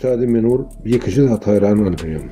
Şu taýda meni bir ýekeje zat haýran galdyrýar.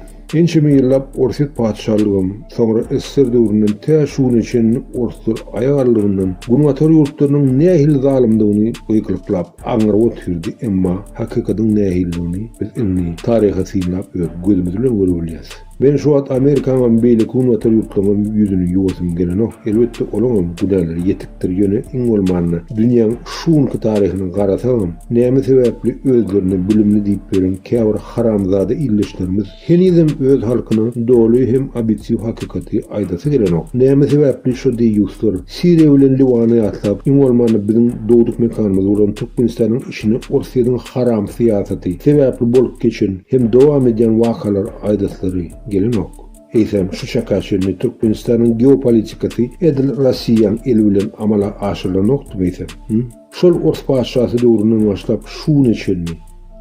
Ençeme ýyllap Orsýet patyşalygam, soňra SSR döwründen tä şu güne çenli orslar aýak aldygyndan Günbatar ýurtlarynyň nähili zalymdygyny gykylyklap aňryp otyrdy, emma hakykatyň nähilidigini biz indi taryhy synlap öz gözümiz bilen görüp bilýäs. Men şu wagt Amerikaňam beýleki günbatar ýurtlaryňam ýüzüni ýuwasym gelenok. Elbetde olaňam günäleri ýetikdir ýöne iň bolmanda dünýäň şu günki taryhyna garasaňam näme sebäpli özlerine bilimli diýip ýören käbir haramzada ildeşlerimiz henizem öz halkyna doly hem obýektiw hakykaty aýdasy gelenok. Näme sebäpli şo deýýuslar Siriýa bilen Liwany ýatlap iň bolmanda biziň dogduk mekanymyz bolan Türkmenistanyň içine Orsýediň haram syýasaty sebäpli bolup geçen hem dowam edýän wakalary aýdaslary gelenok. Eýsem, şu çaka çenli Türkmenistanyň geopolitikasy edil Rossiýaň eli bilen amala aşyrylanokdymy eýsem? Hü? Şol ors patyşasy döwründen başlap şu güne çenli,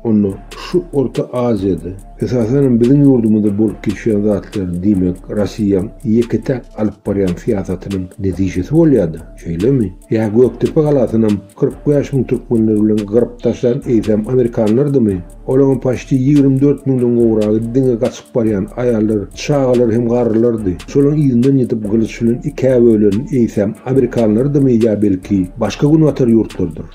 onda şu Orta Aziýada, esasanam biziň ýurdumyzda bolup geçýän zatlar diýmek Rossiýaň ýeke-täk alyp barýan syýasatynyň netijesi bolýada, şeýlemi? Ýa Gökdepe galasynam 45 müň türkmenler bilen gyryp taşlan eýsem amerikanlardymy? Olaryň paçti 24 müňden gowragy diňe gaçyp barýan aýallar, çagalar hem garrylardy. Şolaryň yzyndan ýetip gylyç bilen ikä bölen eýsem amerikanlardymy ýa belki başga günbatar ýurtlardyr?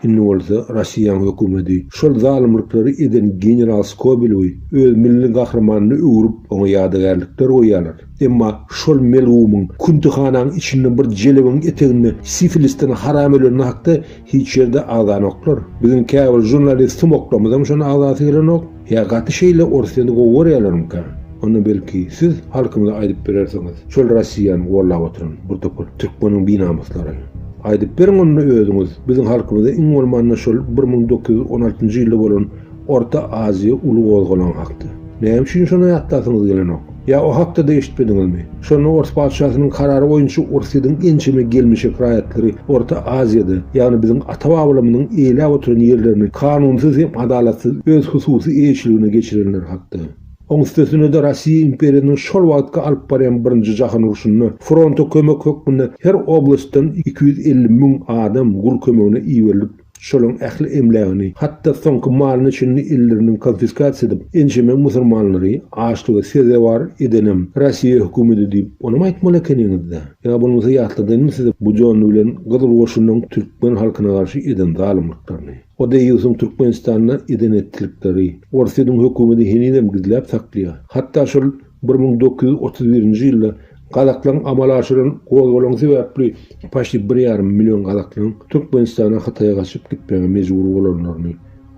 Indi bolsa Rossiýanyň hökümeti şol zalymlyklary eden general Skobelewi öz milli gahrymanyna öwrüp oňa ýadygärlikler goýýarlar. Emma şol melgumyň küntühanaň içinde bir jelebiň eteginde sifilisden haram öleni hakda Hiç ýerde agzanoklar. Biziň käbir žurnalist sumaklarymyzam şony agzasy gelenok. Ýa gaty şeýle Orsýeti gowy görýärlermikä? Onda belki siz halkymyza aýdyp berersiňiz. Şol Rossiýany gollap oturan bir topar türkmeniň binamyslary. Aýdyp beriň onda özüňiz biziň halkymyza iň bolmanda şol 1916-njy ýylda bolan Orta Aziýa uly gozgalaň hakda. Näme üçin şony ýatlasyňyz gelenok? Ýa o hakda-da eşitmediňizmi? Şonda ors patyşasynyň karary boýunça Orsýetiň ençeme gelmişek raýatlary Orta Aziýada, ýagny biziň ata-babalarymyzyň eýläp oturan ýerlerini kanunsyz hem adalatsyz öz hususy eýeçiligine geçirenler hakda. Oň üstesine-de Rossiýa imperiýasynyň şol wagtky alyp barýan Birinji jahan urşunda fronta kömek hökmünde her oblastdan 250 müň adam gul kömegine iberilip, Şolaryň ähli emlägini, hatda soňky malyna çenli ellerinden konfiskasiýa edip, ençeme musurmanlary açlyga sezewar edenem Rossiýa hökümeti diýip, onam aýtmaly ekeniňiz-dä. Ýa bolmasa ýatladaýynmy size Bujonny bilen Gyzyl goşunyň türkmen halkyna garşy eden zalymlyklaryny? O deýýusyň Türkmenistanda eden-etdilikleri Orsýetiň hökümeti henizem gizläp saklaýar. Hatda şol 1931-nji ýylda Gazaklaryň amala aşyran gozgalaňy sebäpli paçti bir ýarym million gazaklaryň Türkmenistana Hytaýa gaçyp gitmäge mejbur bolanlaryny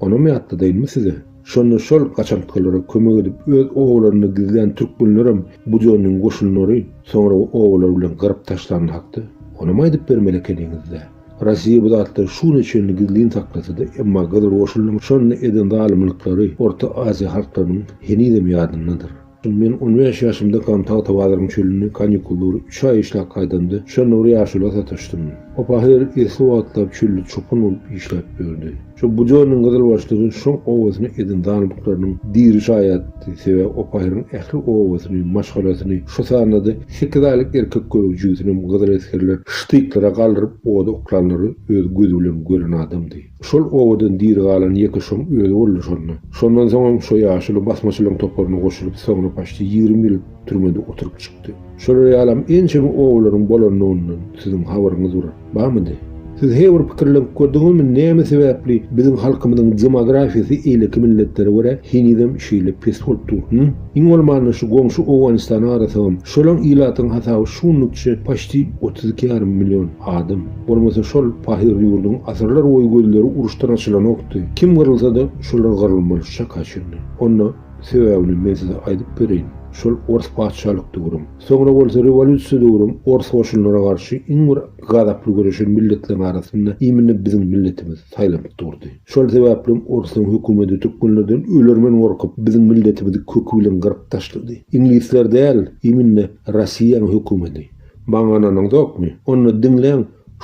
onam ýatladaýynmy size? Şonda şol gaçantgylara kömek edip öz obalarynda gizlän türkmenlerem Bujonnyň goşunlary soňra obalar bilen gyryp taşlany hakda onam aýdyp bermeli ekeniňiz-dä. Rossiýa bu zatlary şu güne çenli gizlin saklasa-da, emma Gyzyl goşunyň şonda eden zalymlyklary Orta Aziýa halklarynyň henizem ýadyndadyr. Men on bäş ýaşymdakam Tagtabazaryň çölünde kanikullar üç aý işläp gaýdamda, şonda bir ýaşula sataşdym. O pahyr esli wagtlap çölde çopan bolup işläp ýördi. Şo Bujonnyň gyzylbaşlary şoň obasyna eden zalymlyklarynyň diri şaýadydy, sebäbi o pahyryň ähli obasyny, maşgalasyny, şo sanda-da sekiz aýlyk erkek göbek jübüsinem gyzyl esgerler ştyklara galdyryp oda oklanlary öz gözi bilen gören adamdy. Şol obadan diri galan ýeke şoň özi boldy şonda. Şondan soňam şo ýaşuly basmaçylaryň toparyna goşulyp soňra paçti 20 ýyl türmede oturyp çykdy. Şolar ýalam ençeme obalaryň bolandygyndan siziň habaryňyz bir barmydy? Siz he bir pikirlenip gördüňizmi näme sebäpli biziň halkymyzyň demografiýasy eýleki milletlere görä henizem şeýle pes bolup dur? Hü? Iň bolmanda şu goňşy Owganystana garasagam şolaň ilatyň hasaby şu günlükçe paçti 32 ýarym million adam. Bolmasa şol pahyr ýurduň asyrlar boýy gözleri uruşdan açylanokdy. Kim gyrylsa-da şolar gyrylmaly şu çaka çenli. Onda sebäbini men size aýdyp bereýin. Şol ors patyşalyk döwrem, soňra bolsa rewolýusiýa döwrem ors goşunlara garşy iň bir gazaply göreşen milletleriň arasynda imенно biziň milletimiz saýlanyp durdy. Şol sebäplem orslaryň hökümeti türkmenlerden ölermen gorkup biziň milletimizi köki bilen gyryp taşlady. Iňlisler däl, imенно Rossiýanyň hökümeti. Maňa ynanyňzokmy? Onda diňläň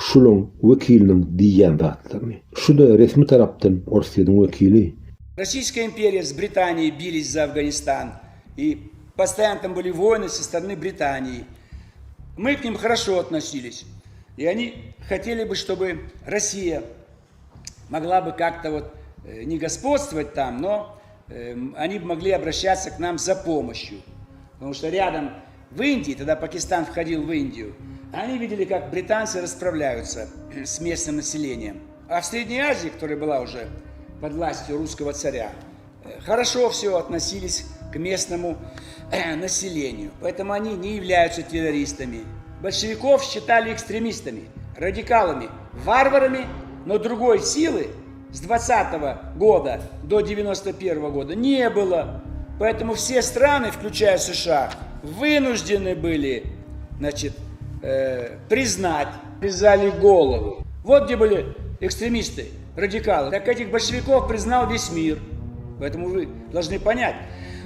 şulaň wekiliniň diýýän zatlaryny. Şu-da resmi tarapdan Orsýetiň wekili. Российская империя с Британией бились за Афганистан, и постоянно там были войны со стороны Британии. Мы к ним хорошо относились, и они хотели бы, чтобы Россия могла бы как-то вот э, не господствовать там, но... Они могли обращаться к нам за помощью. Потому что рядом в Индии, тогда Пакистан входил в Индию, они видели, как британцы расправляются с местным населением. А в Средней Азии, которая была уже под властью русского царя, хорошо все относились к местному населению. Поэтому они не являются террористами. Большевиков считали экстремистами, радикалами, варварами, но другой силы с 20 года до 91 года не было. Поэтому все страны, включая США, вынуждены были значит, э, признать, призали голову. Вот где были экстремисты, радикалы. Так этих большевиков признал весь мир. Поэтому вы должны понять,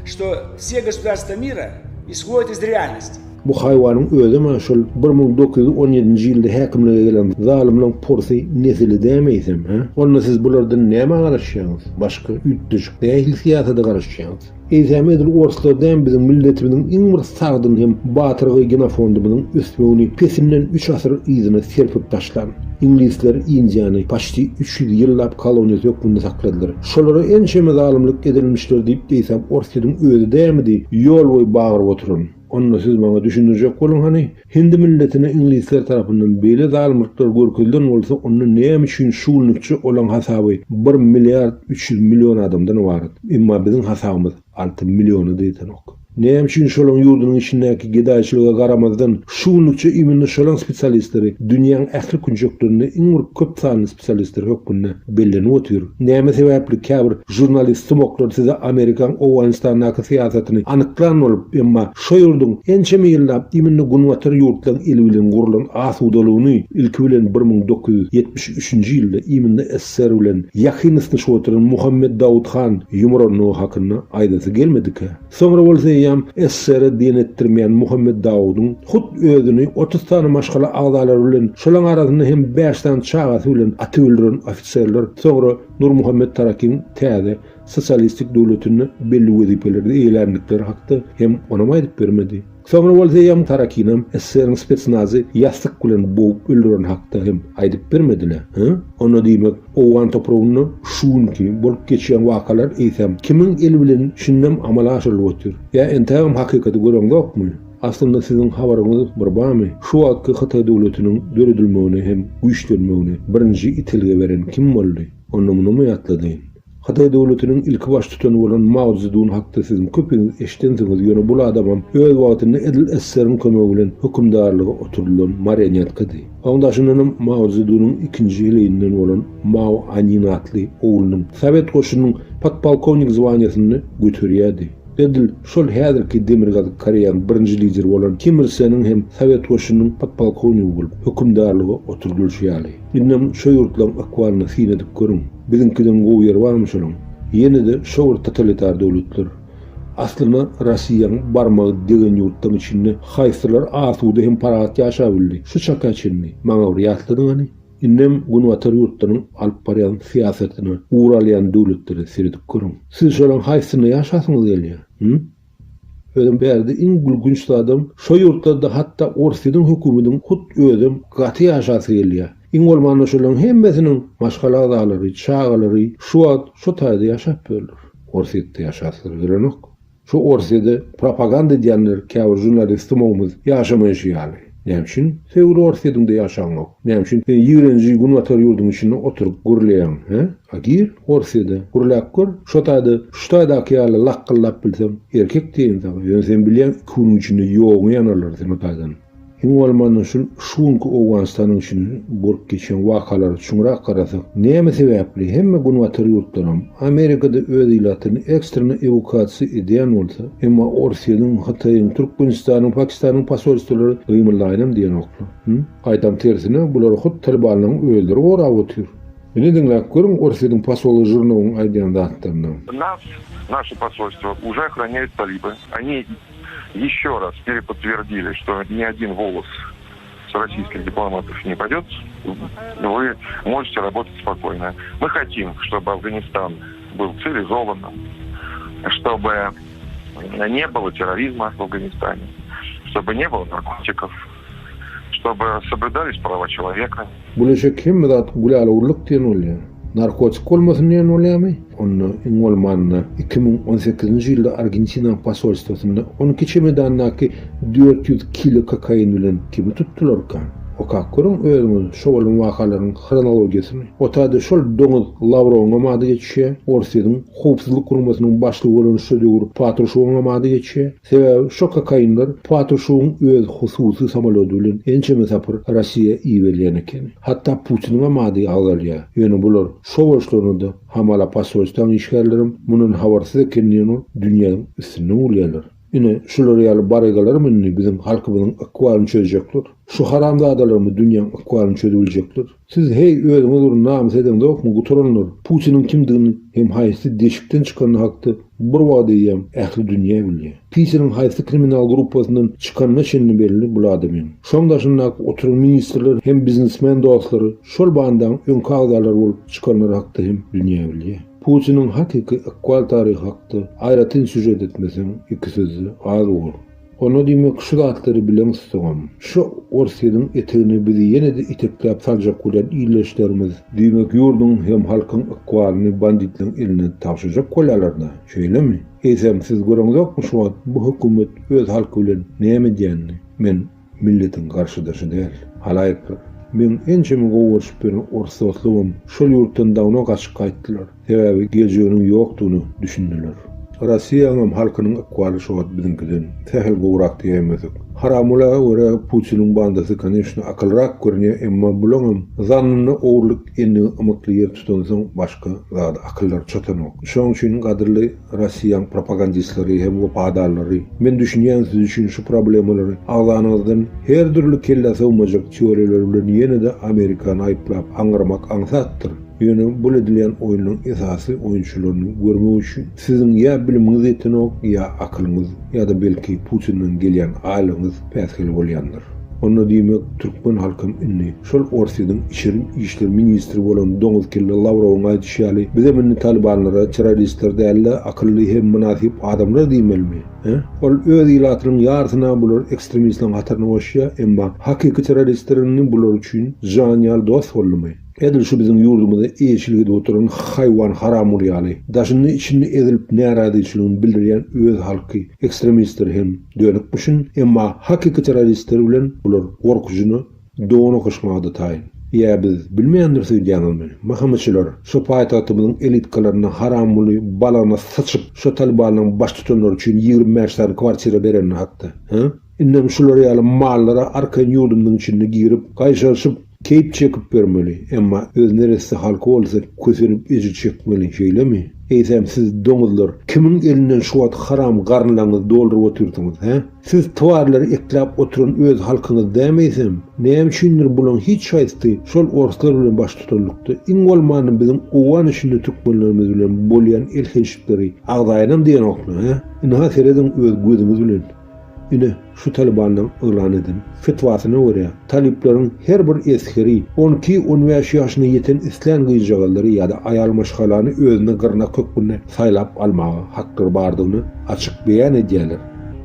что все государства мира исходят из реальности. Bu haýwanyň özem-ä şol 1917-nji ýylda häkimlige gelen zalymlaň porsy nesili dämi eýsem, hä? Onda siz bulardan nämä garaşýaňyz? Başga üýtgeşik nähili syýasata garaşýaňyz? Eýsem edil orslar dämi biziň milletimiziň iň bir sagdyn hem batyrgaý genofondymyzyň ösmegini pesinden üç asyr yzyna serpip taşlan? Iňlisler Indiýany paçti 300 ýyllap koloniýasy hökmünde sakladylar. Şolara ençeme zalymlyk edilmişdir diýip eýsem Orsýetiň özi dämidi ýol boýy bagyryp oturan? Onda siz maňa düşündirjek boluň hany, hindi milletine iňlisler tarapyndan beýle zalymlyklar görkezilen bolsa onda näme üçin şu günlükçe olaň hasaby bir milliard 300 million adamdan ybarat, emma biziň hasabymyz 6 milliona-da ýetenok. Näme üçin şolaň ýurdunyň içindäki gedaýçylyga garamazdan şu günlükçe imенно şolaň spesialistleri dünýäň ähli künjeklerinde iň bir köp sanly spesialistler hökmünde bellenip otyr? Näme sebäpli käbir žurnalist sumaklar size Amerikaň Owganystandaky syýasatyny anyklan bolup, emma şo ýurduň ençeme ýyllap imенно günbatar ýurtlaň eli bilen gurlan asudalygyny ilki bilen 1973-nji ýylda imенно ssr bilen ýakyn ysnyşyp oturan Muhammet Dawut han ýumuranlygy hakynda aýdasy gelmedikä? Soňra bolsa eýýäm SSR-e diýen etdirmeýän Muhammet Dawudyň hut özüni 30 sany maşgala agzalary bilen, şolaň arasynda hem bäş sany çagasy bilen atyp öldüren ofiserler soňra Nurmuhammet Tarakiň täze sosialistik döwletinde belli wezipelerde eýeländikleri hakda hem onam aýdyp bermedi. Soňra bolsa eýýäm Tarakinam SSR-iň spetsnazy ýassyk bilen bogup öldüren hakda hem aýdyp bermedi-le, hä? Onda diýmek, owgan topragynda şu günki bolup geçýän wakalar eýsem kimiň eli bilen şindem amala aşyrylyp otyr? Ýa entägem hakykaty göreňzokmy? Aslynda siziň habaryňyz bir barmy, şu wagtky Hytaý döwletiniň döredilmegine hem güýçlenmegine birinji itelgi beren kim boldy? Onda munam ýatladaýyn. Hytaý döwletiniň ilki baştutany bolan Mao Szedun hakda siziň köpiňiz eşidensiňiz, ýöne bul adamam öz wagtynda edil SSR-iň kömegi bilen hökümdarlyga oturdylan marionetkady. Oň daşyndanam Mao Szedunyň ikinji heleýinden bolan Mao Anin atly oglunyň Sowet goşunynyň podpolkownik zwaniýasyny göterýärdi. Edil şol häzirki Demirgazyk Koreýanyň birinji lideri bolan Kim Ir Seniň hem Sowet goşunynyň podpolkownigi bolup hökümdarlyga oturdylyşy ýaly. Indem şo ýurtlaň ykbalyna syn edip görüň. Biziňkiden gowy ýeri barmy şolaň? Ýene-de şo bir totalitar döwletler. Aslynda Rossiýaň barmagy degen ýurtlaň içinde haýsylar asuda hem parahat ýaşabildi şu çaka çenli? Maňa bir ýatladyň hany? Indem günbatar ýurtlaryň alyp barýan syýasatyna ugur alýan döwletlere seredip görüň. Siz şolaň haýsysynda ýaşasyňyz gelýär? Hü? Özem bärde iň gülkünç zadam şo ýurtlarda hatda Orsýetiň hökümediň hut özem gaty ýaşasy gelýär. Iň bolmanda şolaň hemmesiniň maşgala agzalary, çagalary şu wagt şo taýda ýaşap ýörler. Orsýetde ýaşaslary gelenok. Şu Orsýede propaganda edýänler käbir žurnalist sumagymyz ýaşamaýşy ýaly. Näme üçin söýgüli Orsýediňde ýaşaňok? Näme üçin sen ýigrenji günbatar ýurduň içinde oturyp gürleýäň, hä? A gir Orsýede, gürläp gör, şo taýda şu taýdaky ýaly lakgyldap bilseň, erkek diýeýin saňa. Ýöne sen bilýäň iki günüň içinde ýoguňy ýanarlar sen o taýdan. Iň bolmanda şul şu günki Owganystanyň içinde bolup geçen wakalara çuňrak garasak, näme sebäpli hemme günbatar ýurtlaram, Amerikada öz ilatyny ekstrena ewakasiýa edýän bolsa, emma Orsýediň, Hytaýyň, Türkmenistanyň, Pakistanyň posolstwolary gymyldaýynam diýenoklar. Hü? Gaýtam tersine, bulary hut talibanlaryň özleri gorap otyr. Ine diňläp görüň Orsýediň posoly Žirnowyň aýdýan zatlaryny. Nas, наше посольство, уже охраняют талибы. Они еще раз переподтвердили, что ни один волос с российских дипломатов не пойдет. Вы можете работать спокойно. Мы хотим, чтобы Афганистан был цивилизованным, чтобы не было терроризма в Афганистане, чтобы не было наркотиков, чтобы соблюдались права человека. Bulaşyk hemme zat gülälewürlik diýen bolýar. Narkotik bolmasyn diýen bolýamy? Onda iň bolmanda 2018-nji ýylda Argentinanyň posolstwosynda 12 çemedandaky 400 kilo kokain bilen kimi tutdularka? Okap görüň özüňiz şo bolan wakalaryň hronologiýasyny. O taýda şol doňuz Lawrowyňam ady geçýär, Orsýetiň howpsuzlyk guramasynyň başlygy bolan şo döwür Patruşewiňem ady geçýär. Sebäbi şo kokainler Patruşewiň öz hususy samolýody bilen ençeme sapar Rossiýa iberilýän ekeni. Hatda Putiniňem ady agzalýar. Ýöne bular şo boluşlaryna-da hamala posolstwaň işgärlerem mundan habarsyz eken diýen bolup dünýäniň üstünden gülýärler. Ine, şular ýaly barygalarmy indi biziň halkymyzyň ykbalyny çözjekler? Şu haramzadalarmy dünýäň ykbalyny çözübiljekler? Siz heý özüňiz bir namys edeňzokmy gutaranlar? Putiniň kimdigini hem haýsy deşikden çykanyny hakda bir wagt eýýäm ähli dünýä bilýär. Piteriň haýsy kriminal gruppasyndan çykanyna çenli belli bul adamyň. Şoň daşyndaky oturan ministrler hem biznesmen dostlary şol bandaň öňki agzalary bolup çykanlary hakda hem dünýä bilýär. Putiniň hakyky ykbal taryhy hakda aýratyn sýužet etmeseň iki sözde az bolar. Onda diýmek şu zatlary bileňsoňam, şu Orsýediň etegine bizi ýene-de itekläp saljak bolýan ildeşlerimiz, diýmek ýurduň hem halkyň ykbalyny banditleň eline tabşyrjak bolýalar-da, şeýlemi? Eýsem siz göreňzokmy şu wagt bu hökümet öz halky bilen näme edýänini? Men milletiň garşydaşy däl, halaýyklar. Meň ençeme gowy görşüp ýören ors dostlugym şol ýurtdan dawno gaçyp gaýtdylar. Sebäbi geljeginiň ýokdugyna düşündiler. Rossiýaňam halkynyň ykbaly şu wagt biziňkiden sähel gowrak diýäýmesek. Haramgula görä Putiniň bandasy koneçno akylrak görünýär emma bulaňam zannynda ogurlyk endigi ymykly ýer tutansoň başga zada akyllary çatanok. Şoň üçin gadyrly Rossiýaň propagandistleri hem wepadarlary men düşünýän siz üçin şu problemalary agzanyňyzdan her dürli kellä sygmajak teoriýalar bilen ýene-de Amerikany aýyplap aňyrmak aňsatdyr. Ýöne bul edilýän oýnuň esasy oýunçylaryny görmek üçin siziň ýa bilimiňiz ýetenok, ýa akylyňyz, ýa-da belki Putinden gelýän aýlygyňyz päsgel bolýandyr. Onda diýmek türkmen halkam indi şol Orsýediň içeri işler ministri bolan doňuz kelle Lawrowyň aýdyşy ýaly bizem indi talibanlara terroristler dälde akylly hem mynasyp adamlar diýmelimi? He? Ol öz ilatynyň ýarsyna bular ekstremistleriň hataryna goşýar, emma hakyky terroristler indi bular üçin jan ýaly dost boldumy? Edil şu biziň ýurdumyza eýeçilik edip oturan haýwan haramgul ýaly, daşynda içinde ezilip närazyçylygyny bildirýän öz halky ekstremistler hem dönükmişin, emma hakyky terroristler bilen bular gorkujyny don okaşmaga-da taýyn. Ýa biz bilmeýändiris öýdýäňizmi? MHM-çiler şo paýtagtymyzyň elitkalarynda haramguly balagyna syçyp şo talibanlaryň baştutanlary üçin 25 sany kwartira berenini hakda, hä? Indem şular ýaly mallara arkaýyn ýurdumyzyň içinde girip, gaýşaryşyp, keýp çekip ýörmeli, emma öz neresse halky bolsa kösenip ejir çekmeli, şeýlemi? Eýsem siz doňuzlar kimiň elinden şu wagt haram garynlaryňyzy dolduryp otyrsyňyz, hä? Siz twarlary ekläp oturan öz halkyňyz dämi eýsem? Näme üçindir bulaň hiç haýsysy şol orslar bilen baştutanlykda, iň bolmanda biziň owgan içinde türkmenlerimiz bilen bolýan elhençlikleri agzaýynam diýenoklar, hä? Ynha serediň öz gözüňiz bilen. Ine, şu Talybanlaryň yglan eden fetwasyna görä, talyplaryň her bir esgeri on iki-on bäş ýaşyna ýeten islän gyzjagazlary ýa-da aýal maşgalany özüne gyrnak hökmünde saýlap almaga haklary bardygyny açyk beýan edýärler.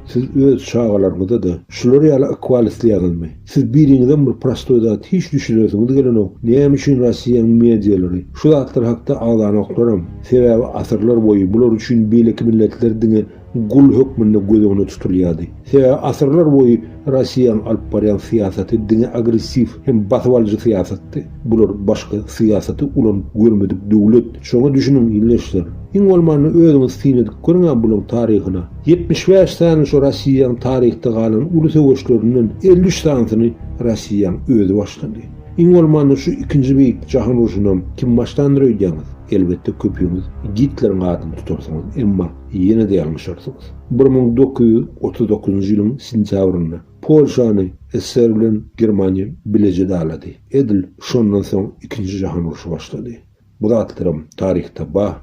Siz öz çagalaryňyza-da şular ýaly ykbal isleýäňizmi? Siz biriňizem bir prostoý zat hiç düşünesiňiz gelenok, näme üçin Rossiýanyň medialary şu zatlar hakda agzanoklaram? Sebäbi asyrlar boýy bular üçin beýleki milletler diňe gul hökmünde göz öňünde tutulýardy. Sebäbi asyrlar boýy Rossiýanyň alyp barýan syýasaty diňe agressiw hem basybalyjy syýasatdy. Bular başga syýasaty ulanyp görmedik döwlet. Şoňa düşüniň ildeşler. Iň bolmanda özüňiz syn edip görüň-ä bulaň taryhyna. 75 sany şo Rossiýanyň taryhda galan uly söweşlerinden 53 sanysyny Rossiýanyň özi başlady. Iň bolmanda şu ikinji beýik jahan urşunam kim başlandyr öýdýäňiz? Elbetde köpüňiz Gitleriň adyny tutarsyňyz, emma Ýene-de ýalňyşarsyňyz. 1939-njy ýylyň sentýabrynda Polşany ssr bilen Germaniýa bileje dalady. Edil şondan soň Ikinji jahan urşy başlady. Bu zatlaram taryhda bar.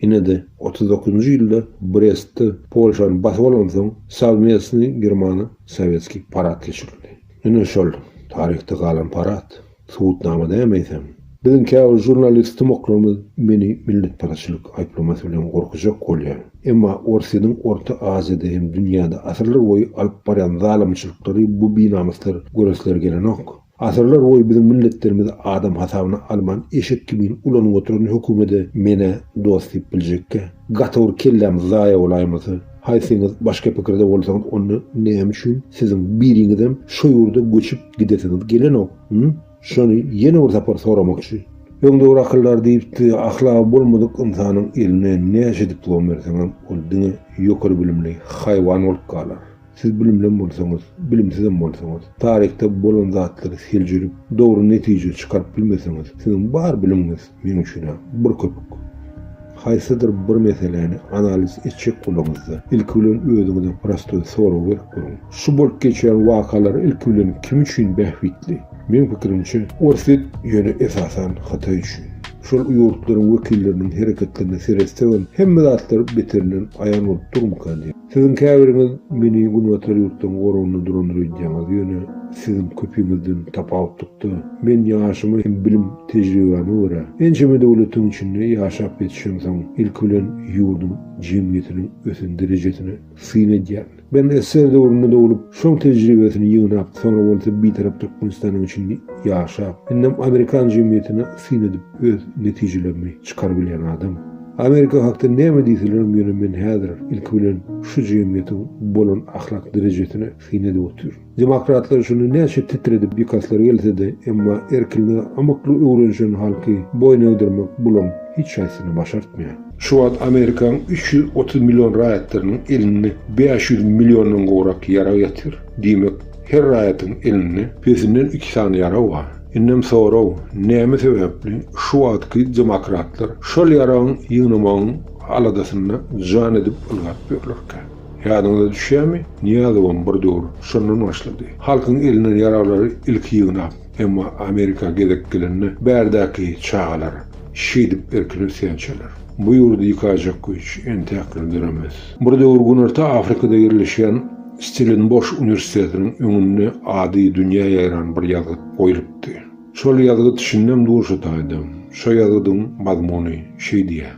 Ine-de, 39-njy ýylda Brestde Polşany basyp alansoň sowmestnyý germano-sowetskiý parad geçirildi. Ine şol taryhda galan parad. Subutnama dämi eýsem? Biziň käbir žurnalist tumaklarymyz meni milletparazçylyk aýyplamasy bilen gorkuzjak bolýar. Emma Orsýetiň Orta Aziýada hem dünýäde asyrlar boýy alyp barýan zalymçylyklary bu binamyslar göresleri gelenok. Asyrlar boýy biziň milletlerimizi adam hasabyna alman eşek kimin ulanyp oturan hökümede menä dost diýip biljekkä? Gaty bir kellämiz zaýa bolaýmasa. Haýsyňyz başga pikirde bolsaňyz onda näme üçin siziň biriňizem şo ýurda göçüp gidesiňiz gelenok? Hü? Şony ýene bir sapar soramakçy. Öňde bir akyldar diýipdi, ahlagy bolmadyk ynsanyň eline näçe diplom berseňem ol diňe ýokary bilimli haýwan bolup galar. Siz bilimlem bolsaňyz, bilimsizem bolsaňyz, taryhda bolan zatlary seljerip, dogry netije çykaryp bilmeseňiz, siziň bar bilimiňiz meň üçin-ä bir köpük. Haýsydyr bir meseläni analiz etjek bolaňyzda, ilki bilen özüňize prostoý sorag berip görüň. Şu bolup geçýän wakalar ilki bilen kim üçin bähbitli? Meň pikirimçe, Orsýet, ýöne esasan Hytaý üçin. Şol ýurtlaryň wekilleriniň hereketlerine seretsegem, hemme zatlar beterinden aýan bolup durmyka diýýän. Siziň käbiriňiz meni günbatar ýurtlaryň goragynda durandyr öýdýäňiz, ýöne siziň köpüňizden tapawutlykda, men ýaşyma hem bilim tejribäme görä, ençeme döwletiň içinde ýaşap ýetişemsoň, ilki bilen ýurduň jemgyýetiniň ösen derejesine syn edýän. Men ssr döwründe doglup, şoň tejribesini ýygnap, soňra bolsa Bitarap Türkmenistanyň içinde ýaşap, indem amerikan jemgyýetine syn edip öz netijelerimi çykarybilýän adam. Amerika hakda näme diýselerem ýöne men häzir ilki bilen şu jemgyýetiň bolan ahlak derejesine syn edip otyryn. Demokratlar şuny näçe titredip ýykaslary gelsede emma erkinlige ymykly öwrenişen halky boýun egdirmek bulaň hiç haýsyna başartmaýar. Şu wagt Amerikaň 330 million raýatlarynyň elinde 500 milliondan gowrak ýarag ýatyr. Diýmek her raýatyň elinde pesinden iki sany ýarag bar. Indem sorag, näme sebäpli şu wagtky demokratlar şol ýaragyň ýygnamagyň aladasynda jan edip ylgap ýörlerkä? Ýadyňyza düşýärmi, Nyýazowam bir döwür şondan başlady. Halkyň elinden ýaraglary ilki ýygnap, emma Amerika gezek gelende bärdäki çagalar şeýdip erkin ösýänçäler. Bu ýurdy ýykaýjak güýç entäkler döremez. Bir döwür Günorta Afrikada ýerleşýän Stellenboş uniwersitetiniň öňünde ady dünýä ýaýran bir ýazgyt goýlupdy. Şol ýazgyt şindem dur şo taýda. Şo ýazgydyň mazmuny şeý diýýär,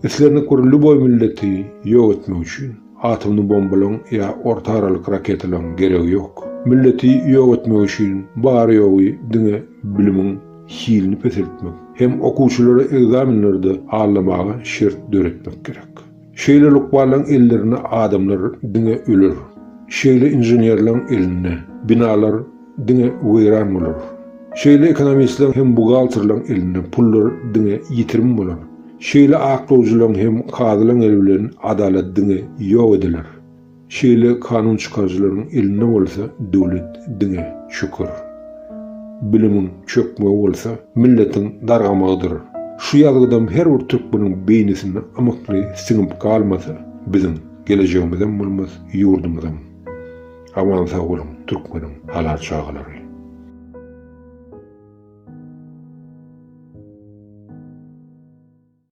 Islendik bir lýuboý milleti ýok etmek üçin atomny bombalaň ýa orta aralyk raketalaň geregi ýok. Milleti ýok etmek üçin bary-ýogy diňe bilimiň hilini peseltmek hem okuwçylary ekzamenlerde aldamaga şert döretmek gerek. Şeýle lukmanlaň ellerinde adamlar diňe öler. Şeýle inženerleň elinde binalar diňe weýran bolar. Şeýle ekonomistleň hem buhgalterleň elinde pullar diňe ýitirim bolar. Şeýle aklawjylaň hem kazylaň eli bilen adalat diňe ýok ediler. Şeýle kanun çykaryjylaryň elinde bolsa döwlet diňe çöker. Bilimiň çökmegi bolsa milletiň dargamagydyr. Şu ýazgydam her bir türkmeniň beýnisinde ymykly siňip galmasa biziň gelejegimizem bolmaz, ýurdumyzam. Aman sag boluň türkmeniň halal çagalary.